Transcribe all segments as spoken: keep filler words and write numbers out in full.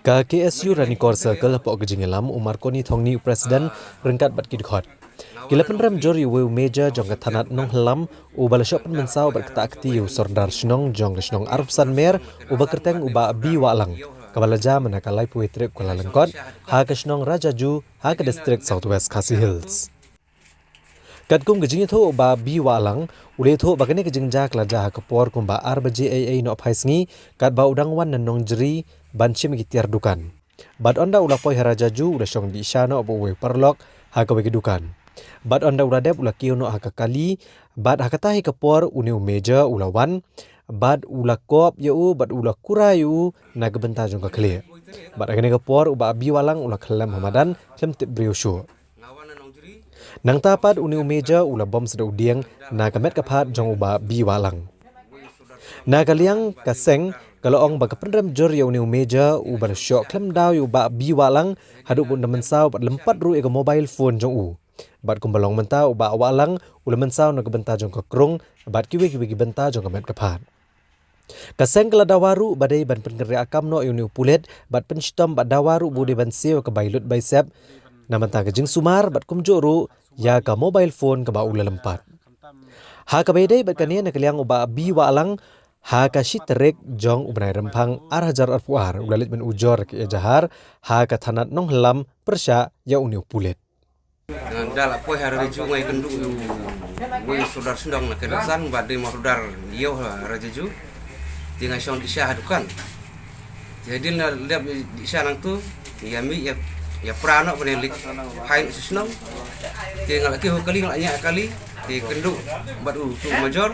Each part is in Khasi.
Ka K S U Ranikor Circle hapoh ka jingïalam u Marconi Thongni u president ryngkat bad ki dkhot. Ki la pynrem jur ïa uwei u major jong ka thanat Nonghylam uba la shoh pynmynsaw bad ktah kti ïa u sordar shnong jong ka shnong Arphew San Mer uba kyrteng u Bah B. Wahlang, kaba la jia mynta ka laiphew tarik u Kyllalyngkot ha ka shnong Rajaju ha ka district South West Khasi Hills. Katkum ka jingïathuh u Bah B. Wahlang, u la ïathuh ba kane ka jingjia ka la jia ha ka por kumba ar baje eiei nohphaisngi, katba u dang wan na Nongjri ban shim ïa ki tiar dukan. Bad ynda u la poi ha Rajaju u la shong dih sha noh bad uwei u paralok ha kawei ka dukan. Bad ynda u la dep u la kiew noh ha ka kali, bad ha kata hi ka por une u major u la wan, bad u la kop ïa u, bad u la kurai ïa u na ka bynta jong ka khlieh. Bad ha kane ka por u Bah B. Wahlang u la khyllem ha madan, khlem tip briew shuh. Nangta pat une u major u la bom sdang u dieng na ka met ka phad jong u Bah B. Wahlang. Na ka liang ka seng ka la ong ba ka pynrem jur ïa une u major uba la shoh khlem daw ïa u Bah B. Wahlang haduh ba un da mynsaw bad lympat ruh ïa ka mobile phone jong u. Bad kumba long mynta u Bah Wahlang u la mynsaw na ka bynta jong ka krung bad kiwei kiwei ki bynta jong ka met ka phad. Ka seng ka la dawa ruh ba dei ban pynkynriah kam noh ïa une u pulit bad pynshitom bad dawa ruh ba u dei ban siew ka bai lut bai sep na bynta ka jingsumar bad kumjuh ruh ïa ka mobile phone kaba u la lympat. Ha kaba ïadei bad kane na ka liang u Bah B. Wahlang, ha ka shi tarik jong u bnai Rymphang ar hajar arphew ar u la leit ban ujor ka ejahar ha ka thanat Nonghylam pyrshah ïa une u pulit. Nga da la poi ha Rajaju nga ïakynduh ïa uwei u sordar shnong na ka Dosan ba dei ma u sordar ïew ha Rajaju. Te nga shong dih sha ha dukan. Te hadien la dep dih sha nangtu, ïa mih ïa, ïa pra noh ban ïa leit phai noh sha shnong. Te nga la kiew ha kali, nga la ñiah ha kali, te kynduh bad utu u major.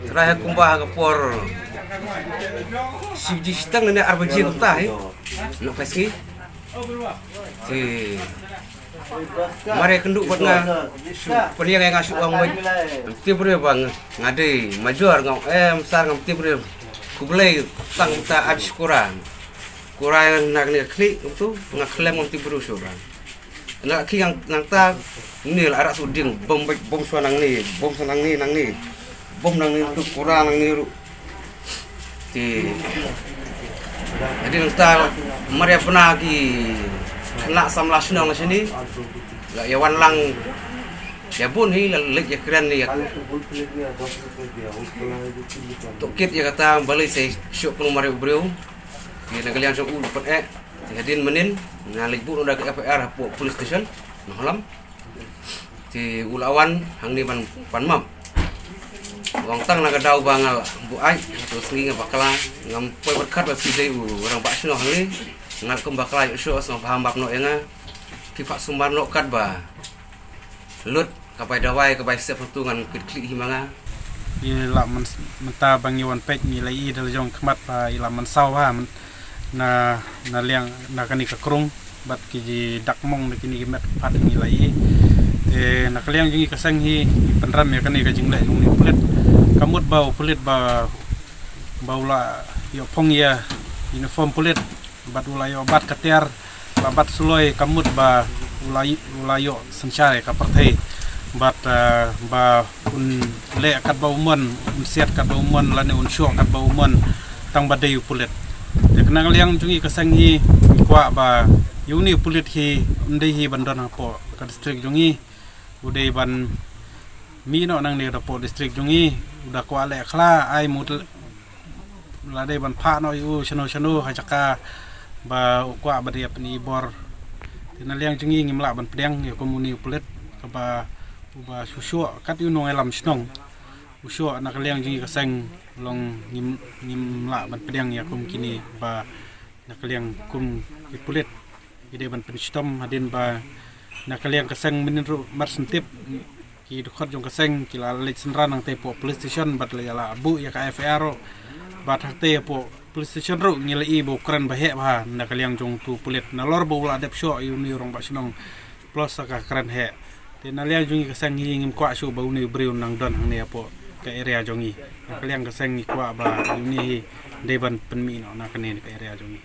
Trai ha kumba ha ka por shi baje shiteng ne ar baje kumta hi. Nohphaisngi. Te mar ïakynduh bad nga, shu pynïeng ïa nga shu ong beit. Ngam tip briew ba nga, nga dei major, nga ong em sir ngam tip briew. Khublei tang ta ap shi kura. Kura na kane ka khlieh kumtu, nga khlem ngam tip briew shuh ba. Na ki nang, nangta, ni la arak shu dieng, bom beit, bom shuwa nangne, bom shuwa nangne, nangne. Bom nangne tu kura nangne ruh. Te hadien nangta mar ïa bna ki khynnah samla shnong na shane. La ïa wan lang ïa bun hi la leit ïa kren ïa. Tohkit ïa kata balei sa shu kynmaw mar ïa u briew. Te na ka liang jong u la pyneh. Te hadien mynnin nga leit buh noh da ka F I R hapoh police station Nonghylam. Te u la wan hangne ban pan map. Wan tang na ka daw ba nga la buaid, to sngi nga bakla, ngam poi bad kat ba phi dei u rangbah shnong hangne. Nga la kum bakla ïoh shuh, sngewbha map noh ïa nga. Phi phah sumar noh kat ba lut ka bai dawai ka bai sep tu ngan kit khlieh hi ma nga. I la man, mynta ba ngi wan peit ngi la i da la jong khmat ba i la mynsaw ha, na, na liang na kane ka krung bad ki ji dak mong na kine ki met pat ngi la i. Te na ka liang jong ngi ka seng hi ngi pynrem ïa kane ka jingleh jong u pulit. Ka mut ba u pulit ba, ba u la ïoh phong ïa uniform pulit bad u la ïoh bat ka tiar, la bat suloi, ka mut ba u la, u la ïoh synshar ïa ka pyrthei bad, eh, ba un leh katba u mon, un siat katba u mon lane un shoh katba u mon, tang ba dei u pulit. Te na ka liang jong ngi ka seng hi ngi kwah ba ïa une u pulit hi un dei hi ban don hapoh ka district jong ngi. U dei ban mih noh nangne hapoh district jong ngi, u da kwah leh khla ai mut la dei ban phah noh ïa u shano shano ha jaka ba u kwah ba dei ban pyni bor. Te na liang jong ngi ngim lah ban pdiang ïa kum une u pulit kaba uba shu shoh kat ïa u nongïalam shnong. U shoh na ka liang jong ngi ka seng long ngim, ngim lah ban pdiang ïa kum kine ba na ka liang kum ki pulit. Ki dei ban pynshitom hadien ba na ka liang ka seng mynnin ruh mar shen tip ki dkhot jong ka seng ki la leit synran hangtei hapoh police station bad la ïa la buh ïa ka F I R ruh. Bad hangtei hapoh police station ruh ngi la i ba u kren ba heh bha na ka liang jong utu u pulit nalor ba u la dep shoh ïa une u rangbah shnong. Plus ka kren heh. Te na liang jong ngi ka seng hi ngim kwah shuh ba une u briew nang don hangne hapoh ka area jong ngi. Na ka liang ka seng ngi kwah ba une hi dei ban pynmih noh na kane ka area jong ngi.